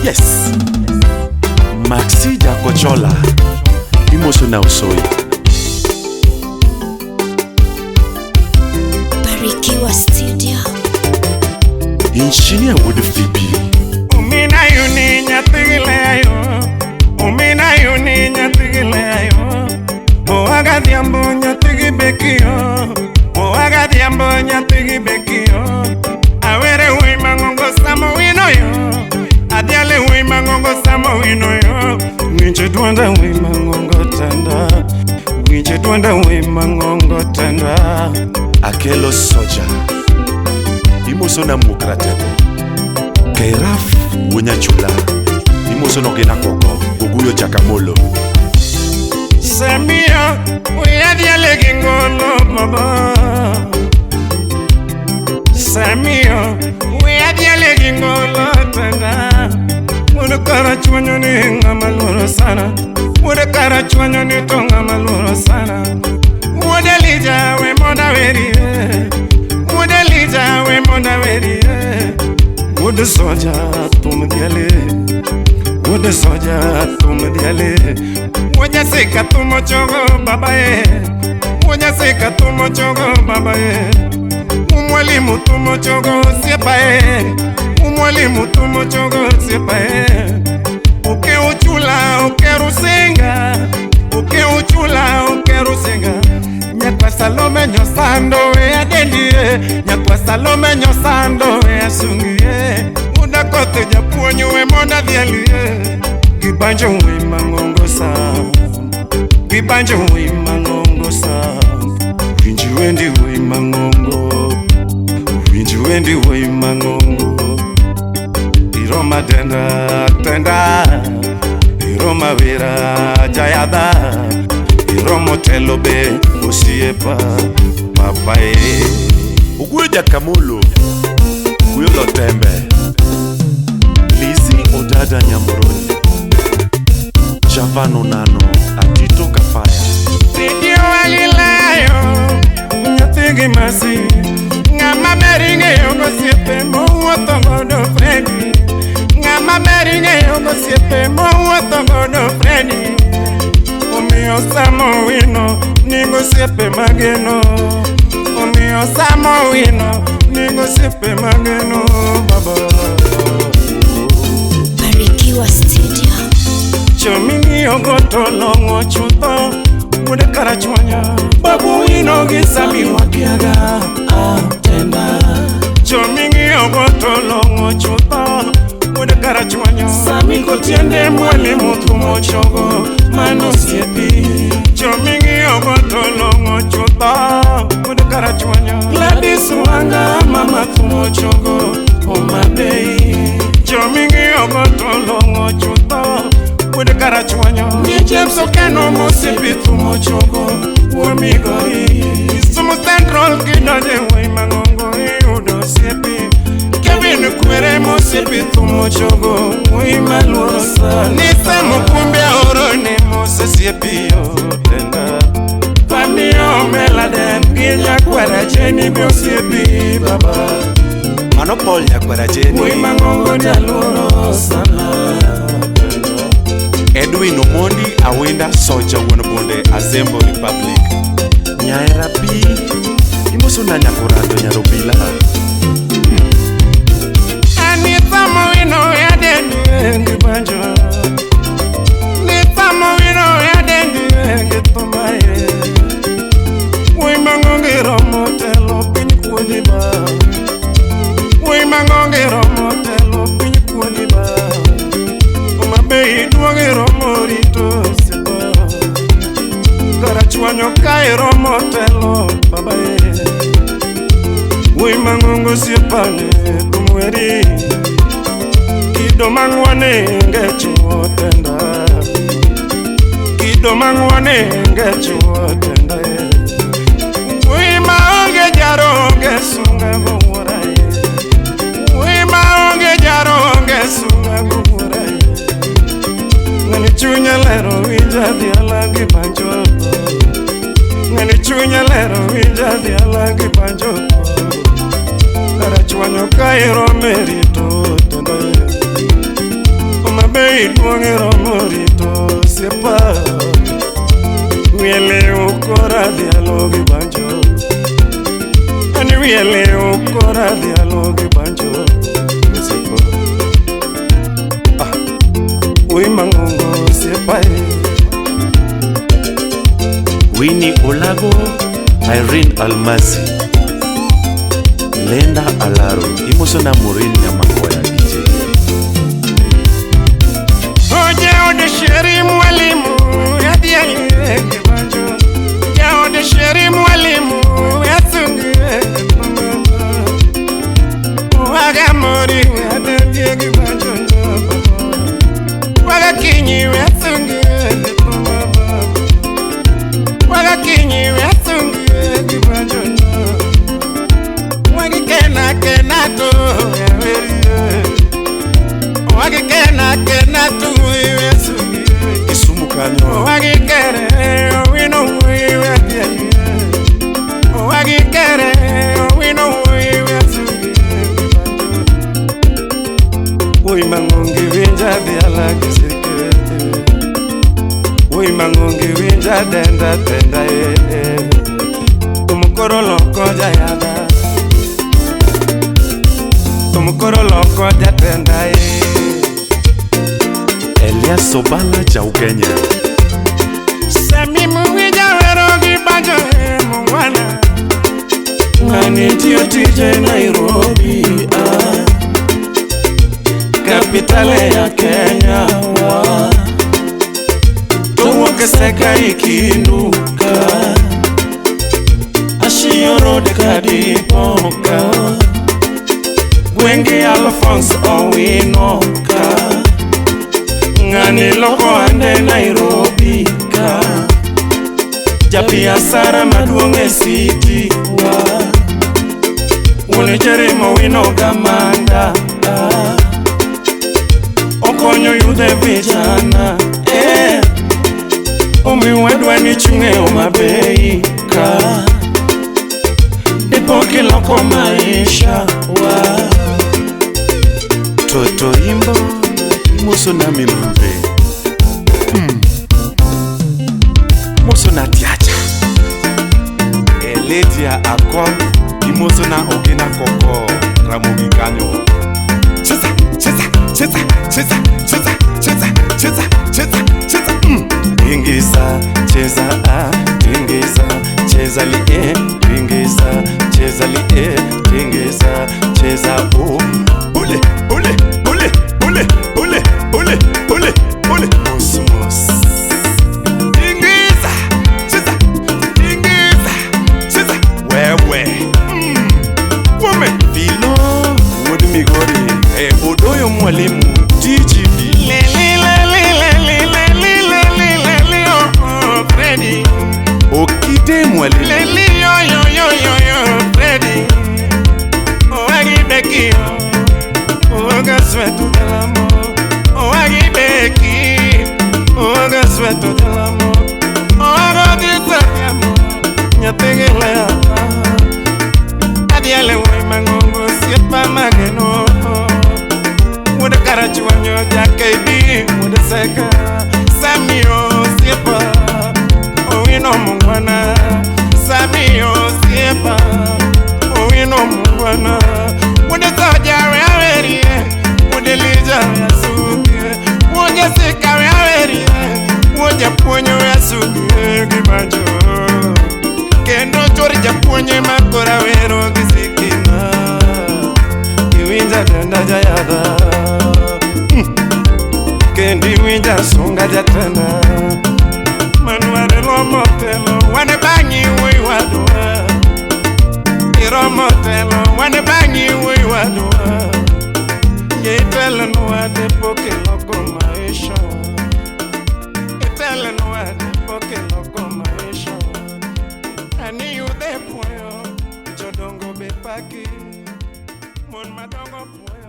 Yes. Maxi Jakochola. Imoso na usoi. Barikiwa Studio. Engineer Wood Phoebe. Umina yuni nyatigile yo. Umina yuni nyatigile yo. Oaga diambo nyatigi bekio. Oaga diambo nyatigi bekio. Awere wi mangongo samo wino yo. Adiale wi mangongo samo wino yo. Winje dwanda wi mangongo tenda. Winje dwanda wi mangongo tenda. Akelo Soja. Imoso na mukratebo. Kairaf Wunyachula. Imoso no gena koko. Oguyo Jakamolo. Samia, we gingolo baba. Samia, we gingolo tenda. Mudu karachuanyo ni ngamaluro sana. Mudu karachuanyo ni tonga maluro sana. Mudelija we monda weri. Mudelija we monda weri. Mudu soja tumdiale. Mudu soja tumdiale. Moja seka tumochogo babae. Moja seka tumochogo babae. Umwalimu tumochogo siepae. Umwalimu tumochogo siepae. Uke uchula uke rusinga. Uke uchula uke rusinga. Nyakwa Salome nyosando we adendie. Nyakwa Salome nyosando we asungie. Udakote japuonyo we monda dhialie. Gibanjo we mangongo sa. Gibanjo we mangongo sa. Winji wendi we mangongo. Winji wendi we mangongo. Iroma tenda tenda. Iroma vera jayada. Iromo telobe osiepa papa e. Oguyo Jakamolo. Oguyo Lotembe. Lizzy Odada Nyamoroni. Javano Nano, Atito Kafaya. Radio alilayo, nyatigi masi. Ngama meringe yogo siepe mo uoto godo Freddy. Ngama meringe yogo siepe mo uoto godo Freddy. Omiyo samo wino, ningo siepe mageno. Omiyo samo wino, ningo siepe mageno baba. Barikiwa Studio. Chomingi ogoto longo chuto wuod karachuonyo. Babu ino gi sami wakiaga tenda. Chomingi ogoto longo chuto wuod karachuonyo. Sami kotiende mwalimu tumochogo mano siepi. Chomingi ogoto longo chuto wuod karachuonyo. Gladys Wanga mama tumochogo Omabei. Chomingi ogoto longo chuto wuod karachuonyo. Ni James Okeno mosiepi tumochogo wuomigoi. Kisumu Central kidonje woi mangongo iyudo osiepi. Kevin Kwere mosiepi tumochogo woi maluoro sana. Ni Sam Kumbe aoro ni mose siepi yo tenda. Pamio Meladen gi nyakwara Jeni be osiepi baba. Mano Paul nyakwara Jeni. Woi mangongo jaluoro sana. Edwin Omondi Awinda Soja wuon bunde Azembo Republic. Nyaera B. Imoso na nyakorando nyarobila. Anita Mowino ya dendi banjo. Nita Mowino ya dendi tumaye. Woi mangonge romo telo piny kuodhi ba. Woi mangonge romo telo piny kuodhi ba. Omabei duoge romo rito sipa. Karachuonyo kae romo telo babae. Woi mangongo siepane tumweri. Kido mang'wane ngechuo tenda. Kido mang'wane ngechuo tenda. Woi maonge jaro onge sunga gowuora. Woi maonge jaro onge sunga gowuora. Ng'ani chunya lero winja dhiala gi banjo. Ng'ani chunya lero winja dhiala gi banjo. Karachuonyo kae rome rito tenda. Iduong' romo rito osiepa. Wiye ukora dhialo gi banjo. Ani wiye ukora dhialo gi banjo. Osiepa. Ah, ui mangongo osiepa. Winnie Olago, Irene Almasi, Lenda Alaro, Imosona Maureen Nyamakoya DJ. Oje ode sheri mwalimu adhiale gi banjo. Jaode sheri mwalimu asungi Waga mori adhiale gi banjo. Waga kinyi asungi Waga kinyi asungi gi banjo. Wagi kena kena to Wagi kena kena to asungi Kisumu kanyo. Wagi kere wino wiwe Wagi kere wino wiwe Ui mangongi winja dhiala gisikete. Ui mangongi winja denda tenda e. Tumukoro loko jayada. Tumukoro loko jatenda e. Elias Sobala Jaukenya. Sami muwinja wero gi banjo e mungwana. Ng'ani tiyo tije Nairobi ah. Kapitale ya Kenya wa. Towuok e seka ikinduka. Ashiyo road kadipoka. Gwenge Alphonse Owino ka. Ng'ani loko ande Nairobi ka. Jabiasara maduong' e city wa. Wuon Jerry Owino gamanda ah. Okonyo yudhe vijana eh. Omiyo wadwa ni chung' e Homa Bay ka. Dipo kiloko maisha wa. Toto Imbo, Imosona Minumbe. Mosona Tiacha. Eledia Akon, Imosona Ogena Koko, Ramogi kanyo. Cheza, cheza, cheza, cheza, cheza, cheza, cheza, cheza, cheza. Ingiza, cheza a, ingiza, cheza li e, ingiza, cheza li e, ingiza, cheza o. Ule, ule, ule, ule, ule, ule, ule, ule. Mos, mos. Ingiza, cheza, ingiza, cheza. Wewe. Wome. Vilo, Wuod Migori. Odoyo mwalimu, TGB. Le le le le le le le le le le le oh oh Freddy. Okite mwalimu. Le le yo yo yo yo yo Freddy. Oh agi beki oh gasweto dell'amore. Oh agi beki oh gasweto dell'amore. Oh agodi sappiamo nyategele Adiele woi mangongo siepa mageno. Wuod Karachuonyo ja-KB wuod Seka. Sami osiepa Owino mungwana. Sami osiepa Owino mungwana. Wuod Soja we awerie. Wuod Elija we asugie. Wuod Jesika we awerie. Wuod Japuonj we asugie gi banjo. Kendo chwor japuonj ema koro awero gi sikina. Iwinja denda jayadha. Kendo iwinja sunga jatenda. Manuare romo telo wane bang'i wuoyi wadwa. Iromo telo wane bang'i wuoyi wadwa. Yie itelonwa dipo kiloko maisha. Itelonwa dipo kiloko maisha. Ani yudhe puoyo jodongo be paki. Mon madongo puoyo.